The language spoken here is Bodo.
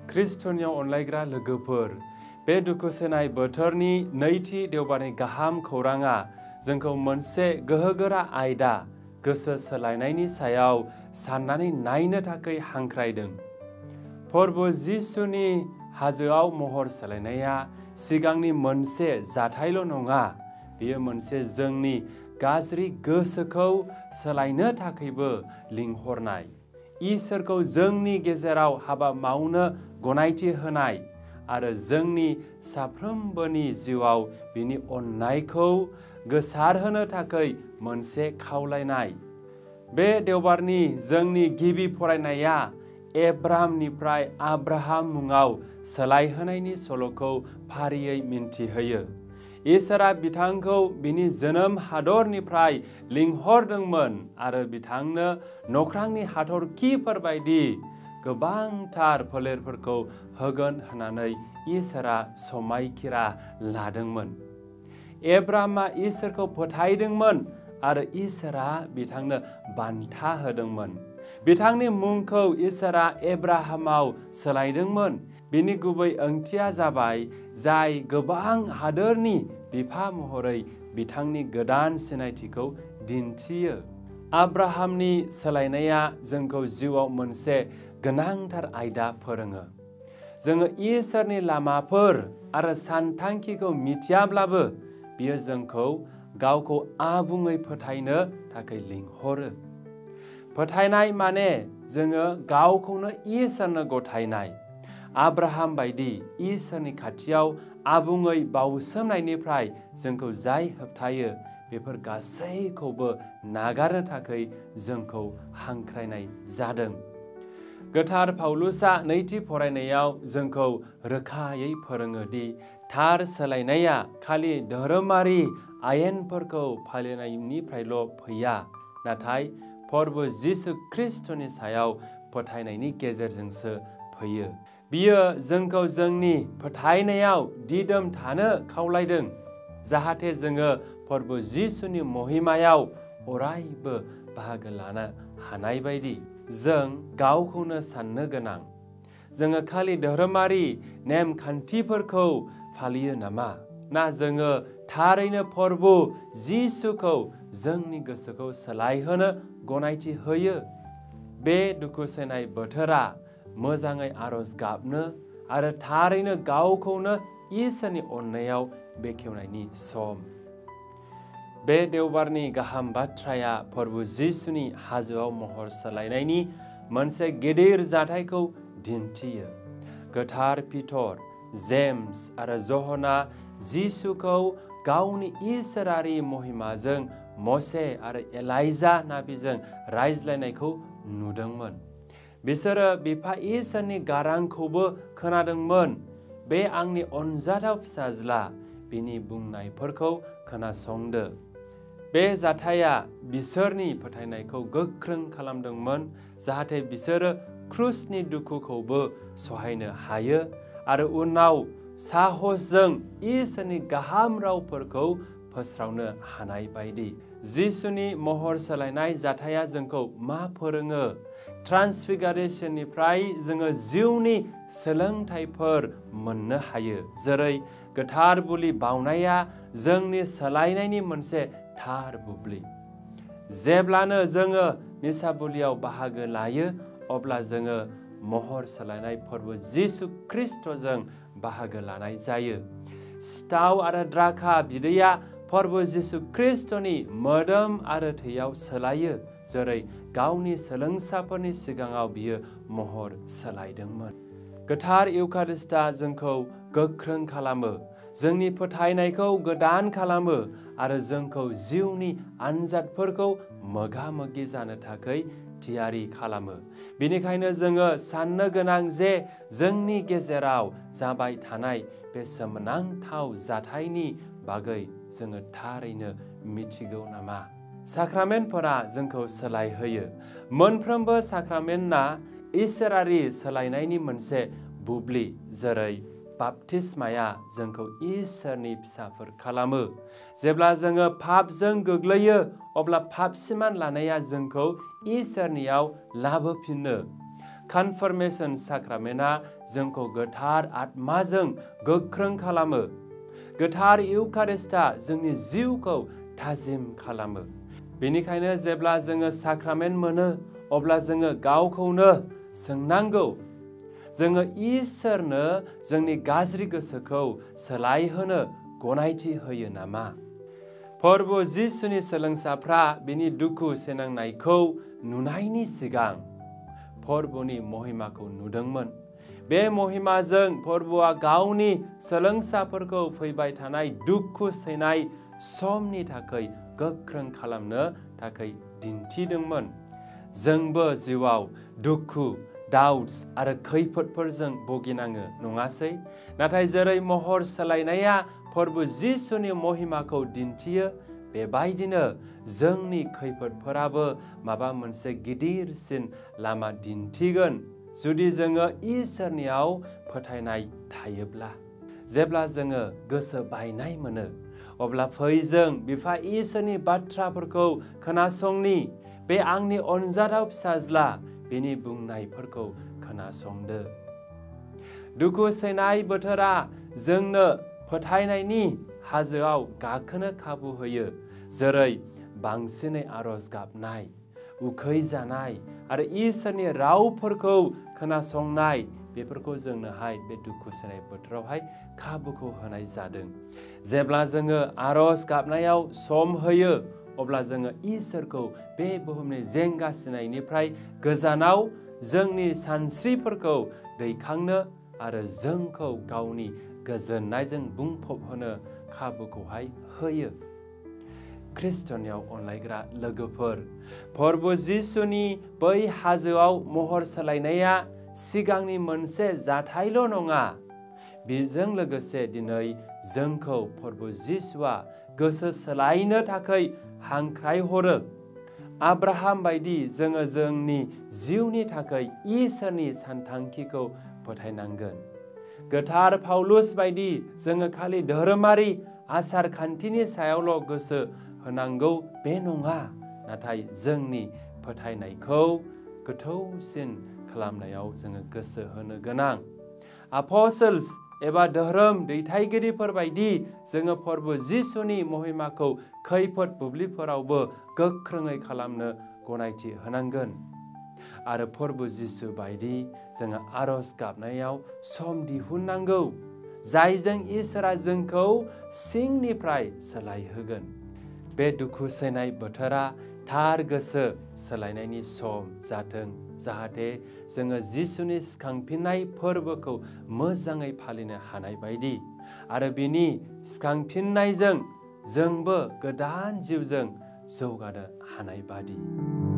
ख्रिस्ट'नियाव अनलायग्रा लोगोफोर, बे दुखुसोनाय बोथोरनि नैथि देवबारनि गाहाम खौराङा जोंखौ मोनसे गोहोगोरा आयदा गोसो सोलायनायनि सायाव साननानै नायनो थाखाय हांख्रायदों। फोरबो जिसुनि हाजोआव महर सोलायनाया सिगांनि मोनसे जाथायल' नङा, बेयो मोनसे जोंनि गाज्रि गोसोखौ सोलायनो थाखायबो लिंहरनाय, इसोरखौ जोंनि गेजेराव हाबा मावनो गनायथि होनाय आरो जोंनि साफ्रोमबोनि जिउआव बिनि अननायखौ गोसारहोनो थाखाय मोनसे खावलायनाय। बे देवबारनि जोंनि गिबि फरायनाया एब्रामनिफ्राय आब्राहाम मुङाव सोलायहोनायनि सल'खौ फारियै मिन्थिहोयो। इसोरा बिथांखौ बिनि जोनोम हादरनिफ्राय लिंहरदोंमोन आरो बिथांनो नख्रांनि हाथरखिफोरबायदि गोबांथार फोलेरफोरखौ होगोन होननानै इसोरा समायखिरा लादोंमोन। एब्रामा इसोरखौ फोथायदोंमोन आरो इसोरा बिथांनो बान्था होदोंमोन। बिथांनि मुंखौ इसोरा एब्राहामाव सोलायदोंमोन। बिनि गुबै ओंथिया जाबाय जाय गोबां हादोरनि बिफा महरै बिथांनि गोदान सिनायथिखौ दिन्थियो। आब्राहामनि सोलायनाया जोंखौ जिउआव मोनसे गोनांथार आयदा फोरोङो। जोङो इसोरनि लामाफोर आरो सानथांखिखौ मिथियाब्लाबो बियो जोंखौ गावखौ आबुङै फोथायनो थाखाय लिंहरो। फोथायनाय माने जोङो गावखौनो इसोरनो गथायनाय। आब्राहाम बायदि इसोरनि खाथियाव आबुङै बाउसोमनायनिफ्राय जोंखौ जाय होबथायो, बेफोर गासैखौबो नागारनो थाखाय जोंखौ हांख्रायनाय जादों। गोथार पाउलुसआ नैथि फरायनायाव जोंखौ रोखायै फोरोङो दि थार सोलायनाया खालि धोरोमारि आयेनफोरखौ फालिनायनिफ्रायल' फैया, नाथाय फोरबो जिसु ख्रिस्ट'नि सायाव फोथायनायनि गेजेरजोंसो फैयो। बियो जोंखौ जोंनि फोथायनायाव दिदोम थानो खावलायदों, जाहाथे जोङो फोरबो जिसुनि महिमायाव अरायबो बाहागो लानो हानाय बायदि। जों गावखौनो साननो गोनां, जोङो खालि धोरोमारि नेमखान्थिफोरखौ फालियो नामा, ना जोङो थारैनो फोरबो जिसुखौ जोंनि गोसोखौ सोलायहोनो गनायथि होयो? बे दुखुसोनाय बोथोरा मोजाङै आरज गाबनो आरो थारैनो गावखौनो इसोरनि अननायाव बेखेवनायनि सम। बे देवबारनि गाहाम बाथ्राया फोरबो जिसुनि हाजोआव महर सोलायनायनि मोनसे गिदिर जाथायखौ दिन्थियो। गोथार पिटर, जेम्स आरो ज'हना जिसुखौ गावनि इसोरारि महिमाजों मसे आरो एलाइजा नाबिजों रायज्लायनायखौ नुदोंमोन। बिसोरो बिफा इसोरनि गारांखौबो खोनादोंमोन। बे आंनि अनजाथाव फिसाज्ला, बिनि बुंनायफोरखौ खोनासंदो। बे जाथाया बिसोरनि फोथायनायखौ गोख्रों खालामदोंमोन, जाहाथे बिसोरो क्रुसनि दुखुखौबो सहायनो हायो आरो उनाव साहसजों इसोरनि गाहाम रावफोरखौ फोस्रावनो हानाय बायदि। जिसुनि महर सोलायनाय जाथाया जोंखौ मा फोरोङो? ट्रान्सफिगारेशननिफ्राय जोङो जिउनि सोलोंथाइफोर मोननो हायो, जेरै गोथार बुलि बावनाया जोंनि सोलायनायनि मोनसे थार बुब्लि। जेब्लानो जोङो मिसा बुलियाव बाहागो लायो, अब्ला जोङो महर सोलायनाय फोरबो जिसु ख्रिस्ट'जों बाहागो लानाय जायो। सिथाव आरो द्राखा बिदैया फोरबो जिसु ख्रिस्ट'नि मोदोम आरो थैयाव सोलायो, जेरै गावनि सोलोंसाफोरनि सिगाङाव बियो महर सोलायदोंमोन। गोथार इउकारिस्टआ जोंखौ गोख्रों खालामो, जोंनि फोथायनायखौ गोदान खालामो आरो जोंखौ जिउनि आनजादफोरखौ मोगा मोगि जानो थाखाय थियारि खालामो। बेनिखायनो जोङो साननो गोनां जे जोंनि गेजेराव जाबाय थानाय बे सोमोनांथाव जाथायनि बागै जोङो थारैनो मिथिगौ नामा? साक्रामेन्टफोरा जोंखौ सोलायहोयो। मोनफ्रोमबो साक्रामेन्टआ इसोरारि सोलायनायनि मोनसे बुब्लि, जेरै बाप्तिस्माया जोंखौ इसोरनि फिसाफोर खालामो। जेब्ला जोङो पापजों गोग्लैयो, अब्ला पापसिमान लानाया जोंखौ इसोरनियाव लाबोफिनो। कनफर्मेशन साक्रामेन्टआ जोंखौ गोथार आत्माजों गोख्रों खालामो। गोथार इउकारिस्टआ जोंनि जिउखौ थाजिम खालामो। बेनिखायनो जेब्ला जोङो साक्रामेन्ट मोनो अब्ला जोङो गावखौनो सोंनांगौ, जोङो इसोरनो जोंनि गाज्रि गोसोखौ सोलायहोनो गनायथि होयो नामा? प्रभु जिसुनि सोलोंसाफ्रा बिनि दुखु सैनांनायखौ नुनायनि सिगां प्रभुनि महिमाखौ नुदोंमोन। बे महिमाजों प्रभुआ गावनि सोलोंसाफोरखौ फैबाय थानाय दुखु सैनाय समनि थाखाय गोख्रों खालामनो थाखाय दिन्थिदोंमोन। जोंबो जिउआव दुखु, डाउट्स आरो खैफोदफोरजों भुगिनाङो नङासै? नाथाय जेरै महर सोलायनाया प्रभु जिसुनि महिमाखौ दिन्थियो, बेबायदिनो जोंनि खैफोदफोराबो माबा मोनसे गिदिरसिन लामा दिन्थिगोन जुदि जोङो इसोरनियाव फोथायनाय थायोब्ला। जेब्ला जोङो गोसो बायनाय मोनो अब्ला फै जों बिफा इसोरनि बाथ्राफोरखौ खोनासंनि। बे आंनि अनजाथाव फिसाज्ला, बेनि बुंनायफोरखौ खोनासंदो। दुखु सैनाय बोथोरा जोंनो फोथायनायनि हाजोआव गाखोनो खाबु होयो, जेरै बांसिनै आरज गाबनाय, उखैजानाय आरो इसोरनि रावफोरखौ खोनासंनाय। बेफोरखौ जोंनोहाय बे दुखु सैनाय बोथोरावहाय खाबुखौ होनाय जादों। जेब्ला जोङो आरज गाबनायाव सम होयो अब्ला जोङो इसोरखौ बे बुहुमनि जेंगासिनायनिफ्राय गोजानाव जोंनि सानस्रिफोरखौ दैखांनो आरो जोंखौ गावनि गोजोननायजों बुंफबहोनो खाबुखौहाय होयो। ख्रिस्टनियाव अनलायग्रा लोगोफोर, प्रभु जिसुनि बै हाजोआव महर सोलायनाया सिगांनि मोनसे जाथायल' नङा। बेजों लोगोसे दिनै जोंखौ प्रभु जिसुआ गोसो सोलायनो थाखाय हांख्रायहरो। आब्राहाम बायदि जोङो जोंनि जिउनि थाखाय इसोरनि सानथांखिखौ फोथायनांगोन। गोथार पाउलुस बायदि जोङो खालि धोरोमारि आसार खान्थिनि सायावल' गोसो होनांगौ बे नङा, नाथाय जोंनि फोथायनायखौ गोथौसिन खालामनायाव जोङो गोसो होनो गोनां। आपोस्टल्स एबा धोरोम दैथायगिरिफोर बायदि जोङो प्रभु जिसुनि महिमाखौ खैफोद बुब्लिफोरावबो गोख्रोङै खालामनो गनायथि होनांगोन। आरो प्रभु जिसु बायदि जोङो आरज गाबनायाव सम दिहुननांगौ, जायजों इसोरा जोंखौ सिंनिफ्राय सोलायहोगोन। बे दुखु सैनाय बोथोरा थार गोसो सोलायनायनि सम जाथों, जाहाथे जोङो जिसुनि सिखांफिननाय फोरबोखौ मोजाङै फालिनो हानाय बायदि आरो बिनि सिखांफिननायजों जोंबो गोदान जिउजों जौगानो हानाय बादि।